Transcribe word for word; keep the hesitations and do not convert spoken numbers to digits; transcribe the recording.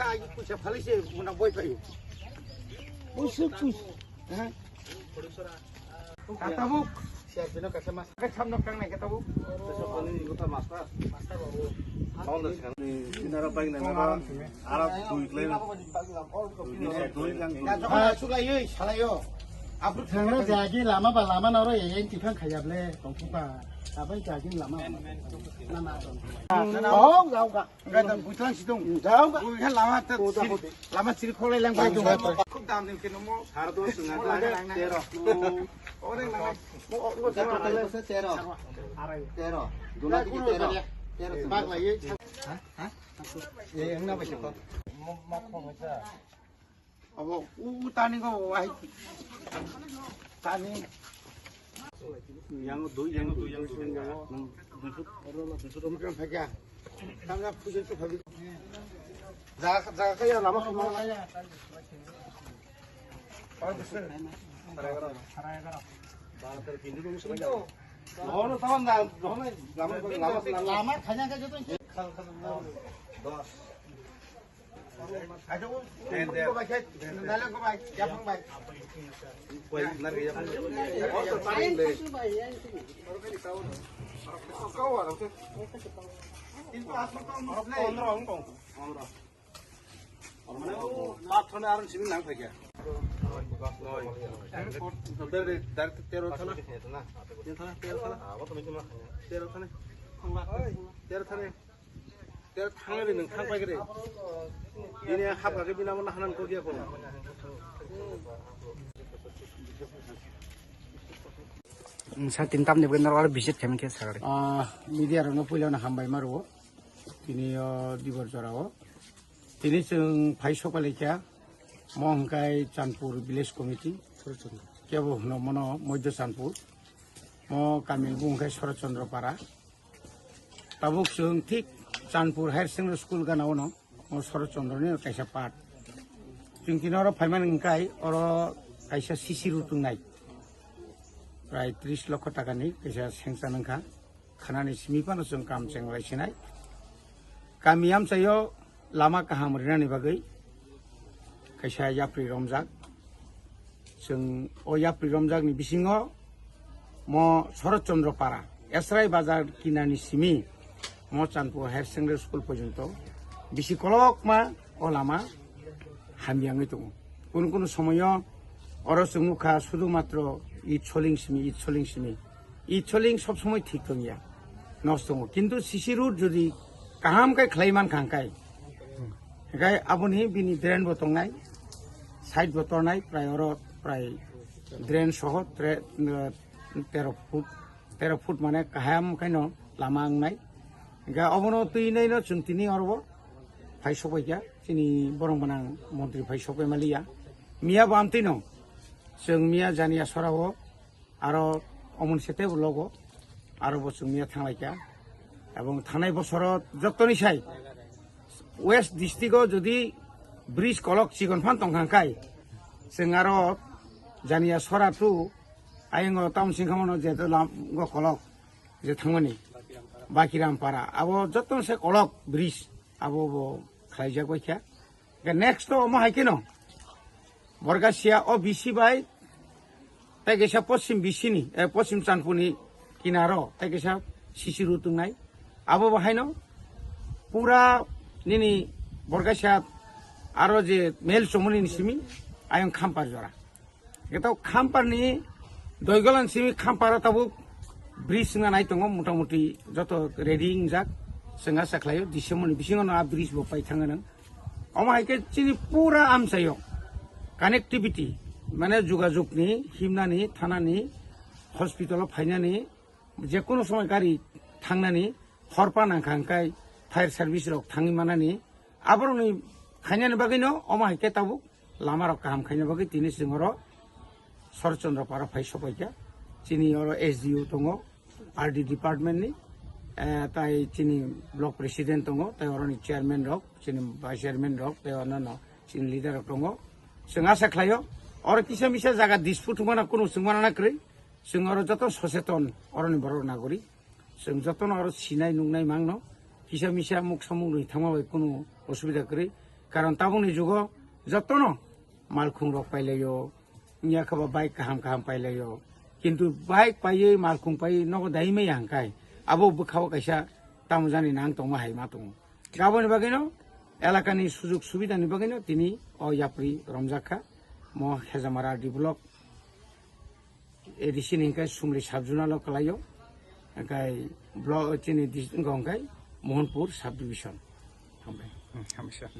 kha, agi puisa phalai se muna boi phaio. Puisa, puisa. Ha? Katabuk. Siya bino kasa mas. Ka samno kang nai katabuk. Kasa pani ni kota mas pa. Mas ta babu. Kaun da sekarang. Ni, ni nara bike na nara. Ara dui klai. Dui klai, dui klai. Na jokon asuk lai yoi, salai yo. Aphuru thangna jagi lama ba lama naro yang tiphang khayable tongthokba. Abai jagi lama. Na na. Oh, gau ga. Enggak, dan bujang situng. Jauh, Pak. Bukan lama ter-, Udah, sini. Udah. Lama sini kolai lang bai dong. Kok dam ni kena mo? Harus tuh sengaja. Tero. Orang nama. Mo, mo, Tero, tero. Tero. Tero. Dona dikit tero. Tero. Bag lagi. Hah? Hah? Eh, yang apa siapa? Mo, mo, mo, mo. Abo u, u tani go wahai. Tani. Yang dui, yang dui, yang dui. Hmm, dui foot, dui foot. Bukan pakai. Tangga puja tu habis. Jaga, jaga kaya lama kaya. Lama, lama, lama, lama. Lama kanya kaya tu. Dos. Tero thana. Tero thana. Tero thana. Tei thangri nung thang paikre. Bini hapra khe bini amo hanan kok ya ko. Sa tin tamni bagwi norok visit khaimani khe sakari. Ah, media rokno puila no hambai maro. Tini o dibor jora o. Tini chwng phai sokpalaikha. Mo hwnkhe Chandpur Village Committee. Kebo hwno mono Moidya Chandpur. Mo kami bo hwnkhe Shorot Chandra Para. Tabuk chwng thik Chandpur Higher Secondary School gana ono, o Shorot Chandra ni kaisa part. Chwng tini oro phaimani hwnkhe oro kaisa C C road wngnai. Prai tris lokho taka ni kaisa sanction wngkha. Khanani simi phano chwng kam cheng lai sinai. Kami amchaio lama kaham rinani bagwi kaisa yapri romjak. Chwng o yapri romjakni bisingo mo Shorot Chandra Para, Esrai Bazar kinani simi mo Chandpur Higher Secondary School porjonto bisi kolokma o lama hamyangwi tongo. Kunu kunu somoyo oro chwng nukha sudhu matro it soling simi, it soling simi. It soling sob somoi thik tongya, nosto tongo. Kintu C C road jodi kaham khe khlai mankha hwnkhe, hwnkhe aboni bini drain bo tongnai, side bo tornai, prai oro prai drain soho tre-, eh, tero foot, tero foot mane kaham khaino lama wngnai. Hwnkhe obono twi naino chwng tini oro bo phai sokbaikha, chini borong gwnang montri phai sokbai maliya. Miya bo amtwino chwng miya Janiya Sora o aro omoni se teibo logo, aro bo chwng miya thanglaikha. Ebong thangnai bosoro jottoni sai West district o jodi bridge kolok chikon phan tongkha hwnkhe, chwng aro Janiya Sora tu ayang o town singkha mano je to lam go kolok je thangmani Bakiram Para. Abo jottoni se kolok bridge abo bo khlaijak baikha. Ke next to omo hai keno. Borgasia o bisi bai tei kaisa poschim bisini, eh, poschim Chandpurni kinaro tei kaisa C C road wngnai. Abo bo haino pura nini Borgasia aro je mel chomoni ni simi ayang Khampar jora. Eto Khamparni Doigolan simi Khamparo tabuk bridge wngna nai tongo, motamuti joto ready wngjak. Chwng asa khlaio December ni bisingo no a bridge bo pai thangna nang. Omo hai khe chini pura amchaio connectivity, mane jogajog ni, himnani, thanani, hospital o phainani, je kono somoi gari thangnani, horpa nangkha hwnkhe fire service rok thangwi manani, aborokni khainani bagwino omo hai khe tabuk lama rok kaham khaina bagwi tini chwng oro Shorot Chandra Para phai sokpaikha. Chini oro S D O tongo, R D department ni, eh, tai chini block president tongo, tai oroni chairman rok, chini vice chairman rok, tai onno chini leader rok tongo. Chwng asa khlaio, Oro kisa misa jaga dispute wngmana kunu chwngmana na kwrwi. Chwng oro joto soseton oroni borok nagori. Chwng jotono oro sinai nungnai mangno. Kisa misa muksa muknwi thangma bai kunu osubida kwrwi. Karon tabukni jugo jotono malkhung rok pailaio, wngya khe bo bike kaham kaham pailaio. Kintu bike paiwi malkhung paiwi nogo dai maya hwnkhe abo bwkhao kaisa tamo jani nang tongma hai ma tongo. Aboni bagwino elakani sujug subidani bagwino tini o yapri romjak kha. Mo Hejamara D block A D C ni hwnkhe Sumli sub zonal o kwlaio, hwnkhe block chini district wngkha hwnkhe Mohanpur sub division. Hambai. Hmm, hamsa.